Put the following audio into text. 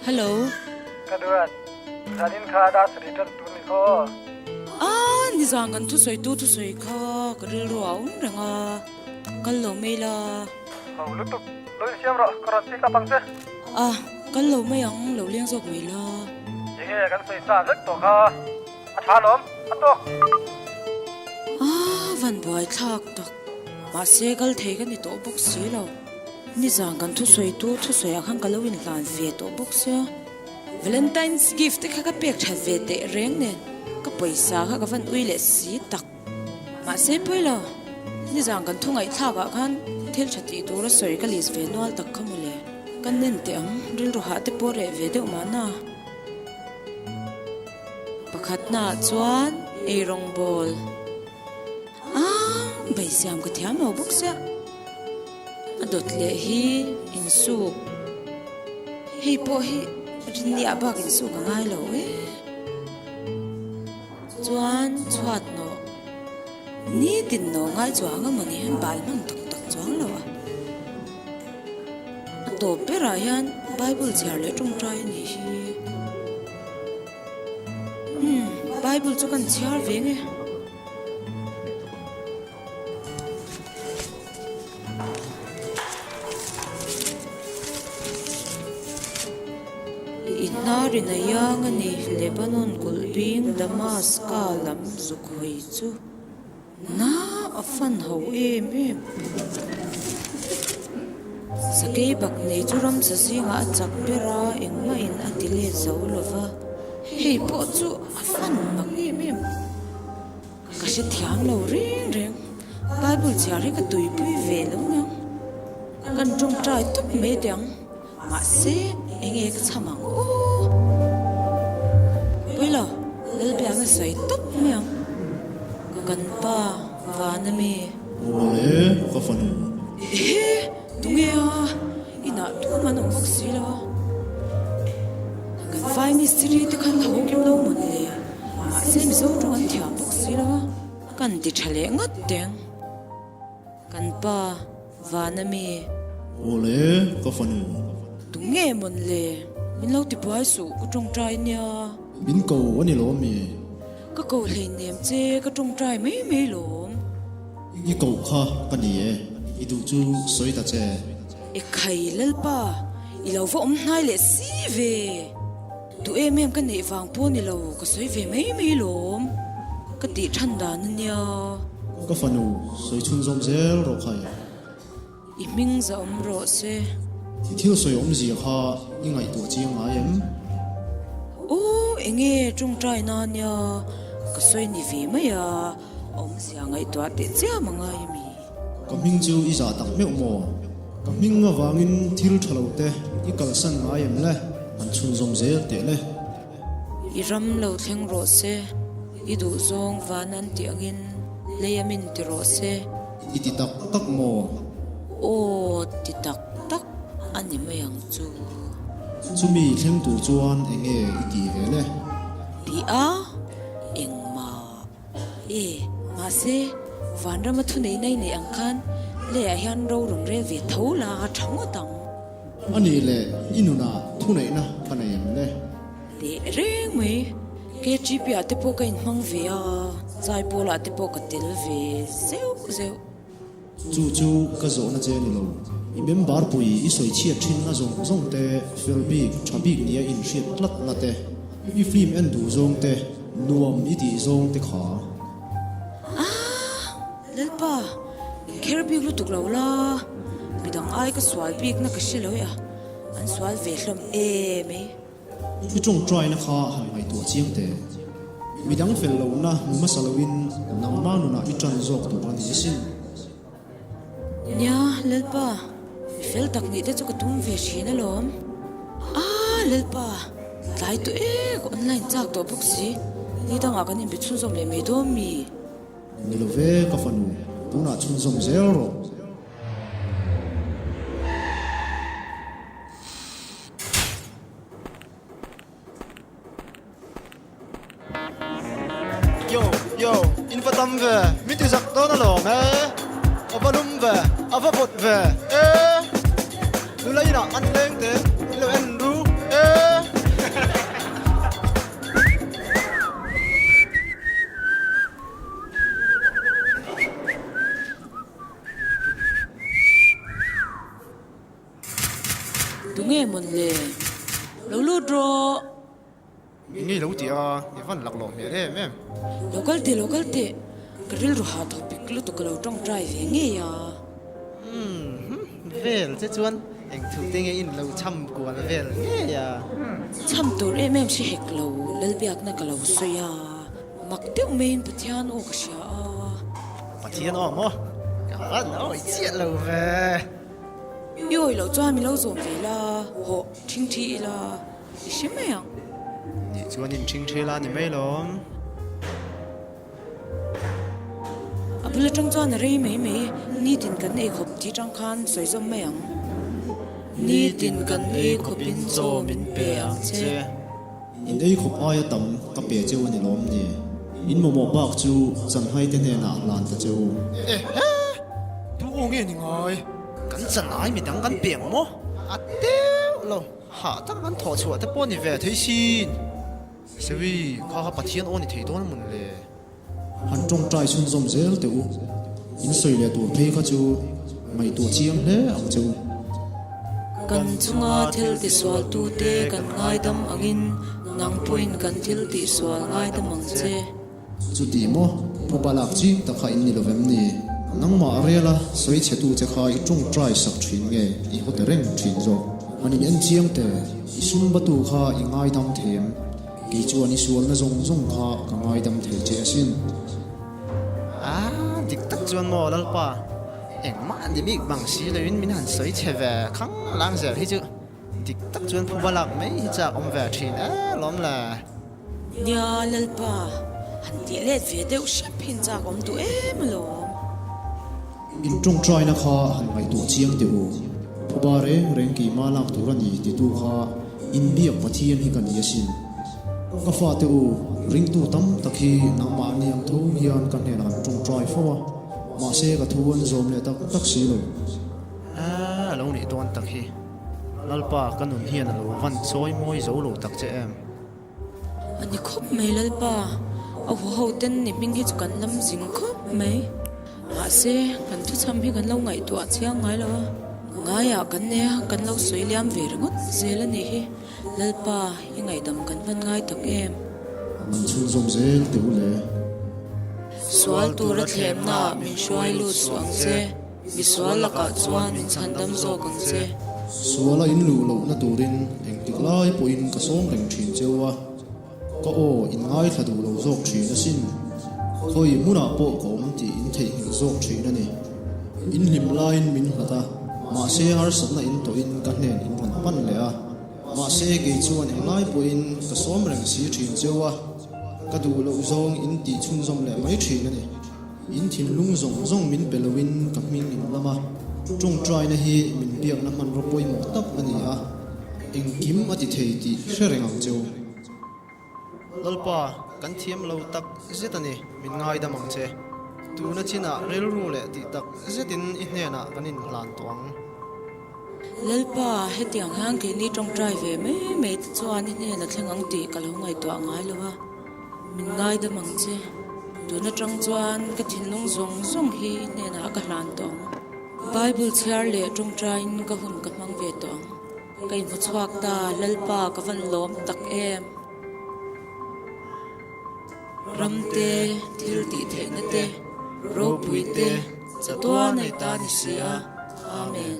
Hello. Ka duat, zanin kha dar sarih tan tur ni khaw aw. Ah, nizan kan thusawi tu thusawi kha ka rilru a awm reng a, kal lo mai la. Ho lutuk, lo insiam rawh, ka rawn pick up ang che. Ah, kal lo mai ang, lo leng zawk mai la. Enge kan sawi sa vek tawh kha, a tha lawm, a tawk. Ah, van buai thlak tak, mahse kal thei ka ni tawh bawk si lo. Nizan kan thusawi tu thusawi ah khan ka lo inhlan ve tawh bawk sia. Valentine's gift te kha ka pek that ve teh reng nen ka pawisa kha ka van ui leh si tak. Mahse pawi lo, nizan kan thu ngaihthlak ah khan thil tha tih tur a sawi ka list ve nual tak kha mawle. Ka nen teh ang, rilru hah te pawh reh ve deuh mahna. Pakhatna ah chuan eirawng bawl. Aaa, beisiam ka thiam lo bawk sia. A dawt leh hi insuk. Hei pawh hi rinniah bak insuk a ngai lo e. Chuan chhuat nawh nitin nawh ngai chuang a mawni hian bal hman tak tak chuang lo a. A tawp berah hian Bible chhiar leh tawngtai a nih hi. Umm, Bible chu kan chhiar ve nge. I hnar in a iang a ni, Lebanon kulh bing Damaska lam zuk hawi chu na a fan ho em em. Sakei bak nei chu ramsa zingah a chak ber a, engmah in a ti let zo lo va, hei pawh chu a fan mak em em. Ka hrethiam lo reng reng. Bible chhiar hi ka tuipui ve lo nia. Kan tawngtai tawp mai teh ang. Mahse, enge ka chham ang aw. Pawilo, Lalbiakna sawi tawp mai ang. Kan pa van a mi. Awle, ka fanu. Ehe, tunge a? Inah tum an awm bawk si lo a. Kan vai mistiri te khan tho kim lo mawn le. Mahse Mizo tawng an thiam bawk si lo a. Kan ti tha leh ngawt teng. Kan pa van a mi. Awle ka fanu. Tunge mawn le? Min lo ti buai suh ka tawngtai nia. Min ko a ni lawm mi? Ka ko hleinem che ka tawngtai mai mai lawm. I koh kha ka ni e, i duh chu sawi ta che. E khai Lalpa, i lo va awm hnai leh si ve. Duh em em ka neih vang pawh ni lo, ka sawi ve mai mai lawm. Ka tih than dan a nia. Ka fanu, sawi chhunzawm zel rawh khai. I hming za awm rawh se. I thil sawi awmzia kha i ngaihtuah chiang ngai em? Aw, enge tawngtai na nia, ka sawi ni ve mai a. Awmzia ngaihtuah teh chiam a ngai ami? Ka hming chu i zah tak meuh maw? Ka hming avangin thil tha lo te i kalsan ngai em le? An chhunzawm zel teh le. I ram lo thleng rawh se, i duh zawng van an tih angin lei a min ti rawh se. I ti tak tak maw? Aw, ti tak tak a ni mai ang chu. Chumi thleng tur chuan enge i tih ve le? Ti a, engmah. E, mahse, vanrama thuneihna i neih ang khan leiah hian ro rawn rel ve tho la a tha ngawt ang. A nih leh i nunah thuneihna ka nei em le? Leh reng mai, KGP ah te pawh ka inhmang ve a, Zaipawl ah te pawh ka tel ve zeuh zeuh. Chu chu ka zawhna che a ni lo. I member pui i sawi chhiat thinna zawng zawng te, fel bik, tha bik nia inhriat tlatna te, i film en duh zawng te, nuam i tih zawng te kha. Aah! Lalpa, min kher bik lutuk lo la, midang ai ka sual bikna ka hre lo e a, an sual ve hlawm em e. I tawngtaina kha han ngaihtuah chiang teh. Midang fel lohna hmu hmasa loin nangma nunah i tan zawk tur a ni asin. Nia, Lalpa, mi fel tak nih te chu ka tum ve thin alawm. Aaa, Lalpa, tlai tawh e, ka online chak tawh bawk si. Ni dangah kan inbe chhunzawm leh mai dawn mi? Ni lo ve, ka fanu, tunah chhunzawm zel rawh. Yo yo in va tam ve min ti zak dawn alawm e a va lum ve a va vawt ve e nula inah an leng te in lo en ru e. nge mawn le? Lo lut rawh. I ngei lo tih a, i van laklawh hmel em em. Lo kal teh, lo kal teh. Ka rilru hah tawh pik lutuk ka lo tawngtai ve ngei a. Umm vel che chuan eng thu te nge in lo cham kual vel ngei a. Cham tur em em hre hek lo, Lalbiakna ka lo sawi a. Mak deuh maiin Pathian aw ka hria a. Pathian aw maw? Ka van awih chiah lo ve. I awih loh chuan min lo zawm ve la, hawh ṭhingṭhi ila i hre mai ang. Nih chuan in ṭhingṭhi la ni mai lawm. A bul aṭang chuan a rei mai mai, nitin kan ei khawp tih aṭang khan sawi zawm mai ang. Nitin kan ei khawpin chaw min pe ang che. In ei khawp aia tam ka pe cheu a ni lawm ni? In mamawh bak chu chanhai te hnenah hlan ta cheu. Ehe! Tu aw nge ni ngai? Kan chanhai midang kan pe ang maw? A teuh lo, hah tak kan thawh chhuah te pawh ni ve thei sin. Sewi, kha kha Pathian aw ni thei dawn a mun le. Han tawngtai chhunzawm zel teh u. In sawi leh tur phei kha chu ngaihtuah chiang hle ang che u. Kan chunga thil tisualtute kan ngaidam angin nang pawhin kan thil tihsual ngaidam ang che. Chuti maw, phuba lak ching tak kha in ni lovem ni? Nangmah rela sawi chhetu che kha i tawngtai sak thin nge i hawte reng thin zawk? Han in en chiang teh, i sumbatu kha i ngaidam thei em? Kei chuan i sualna zawng zawng kha ka ngaidam thei che asin. A, dik tak chuan maw Lalpa, engmah ni bik bang si loin min han sawi che ve khang lang zel hi chu dik tak chuan phuba lak mai hi chak awm ve thin e lawm le. Nia Lalpa, han tih let ve deuh hrep hin chak awm duh em alawm. In tawngtaina kha han ngaihtuah chiang teh u. Phuba reng reng keimah lak tur a ni titu kha inbiak Pathian hi ka ni asin. Ka fate u, ringtu tam tak hi nangmahni ang tho hian ka hnenah an tawngtai fo a, mahse ka thu an zawm leh tak tak si lo. A lo nih dawn tak hi. Lalpa, ka nun hian a lo van chawi mawi zo lo tak che em? A ni khawp mai Lalpa, a huho ten ni hming hi chu kan lam zing khawp mai. Mahse, kan thuchham hi kan lo ngaihtuah chiang ngai lo a, ngaiah kan nei a, kan lo sawi liam ve ringawt zel a nih hi. Lalpa, i ngaihdam kan hman ngai tak em? An chhunzawm zel teh u le. Sual tura thlemnaah min hruai lut suh ang che. Misual lakah chuan min chhandam zawk ang che. Suala in luh lohna turin engtik lai pawhin ka sawm reng thin cheu a, ka aw in ngaithla duh lo zawk thin asin. Khawi hmunah pawh ka awm tih in theihnghilh zawk thin a ni. In hlim laiin min hlat a, mahse harsatna in tawhin ka hnen in rawn pan leh a. Mahse kei chuan englai pawhin ka sawm reng si thin cheu a, ka duh loh zawng in tih chhunzawm leh mai thin a ni. In thinlung zawng zawng min pe loin ka hming in lam a, tawngtaina hi min biakna hmanraw pawimawh tak a ni a, engkim a ti thei tih hre reng ang cheu. Lalpa, kan thiam lo tak zet a ni, min ngaidam ang che. Tuna chinah rilru leh tih tak zetin i hnenah kan inhlan tawh ang. Lalpa, hetiang hian keini tawngtai ve mai mai te chuan i hnena thleng ang tih ka lo ngaihtuah ngai lo a. Min ngaidam ang che. Tun atang chuan ka thinlung zawng zawng hi i hnenah ka hlan tawh ang. Bible chhiar leh tawngtaiin ka hun ka hmang ve tawh ang. Ka inhmu chhuak ta, Lalpa ka van lawm tak em. Ram te, thil tih theihna te, ropui te, chatuan a i ta ni si a. Amen.